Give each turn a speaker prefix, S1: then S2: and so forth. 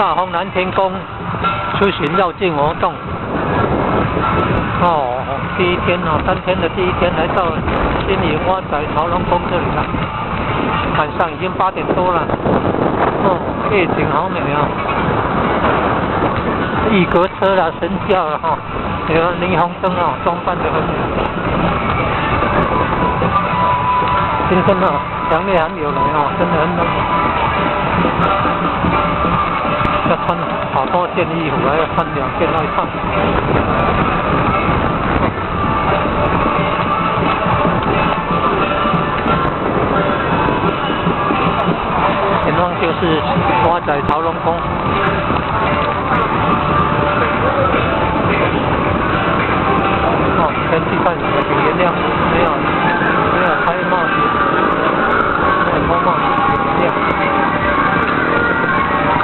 S1: 大豐南天宮出巡繞境活動。哦，第一天哦，3天的第一天來到新營碗仔朝龍宮這裡了。晚上已經8點多了。哦，夜景好美啊！御閣車啦，神轎啦，哈，有霓虹燈啊，裝扮得很美。今天啊，強烈寒流來啊，真的很冷。要穿好多件衣服，還要穿兩件外套。前方就是碗仔朝龍宮。哦，天氣太冷，請原諒。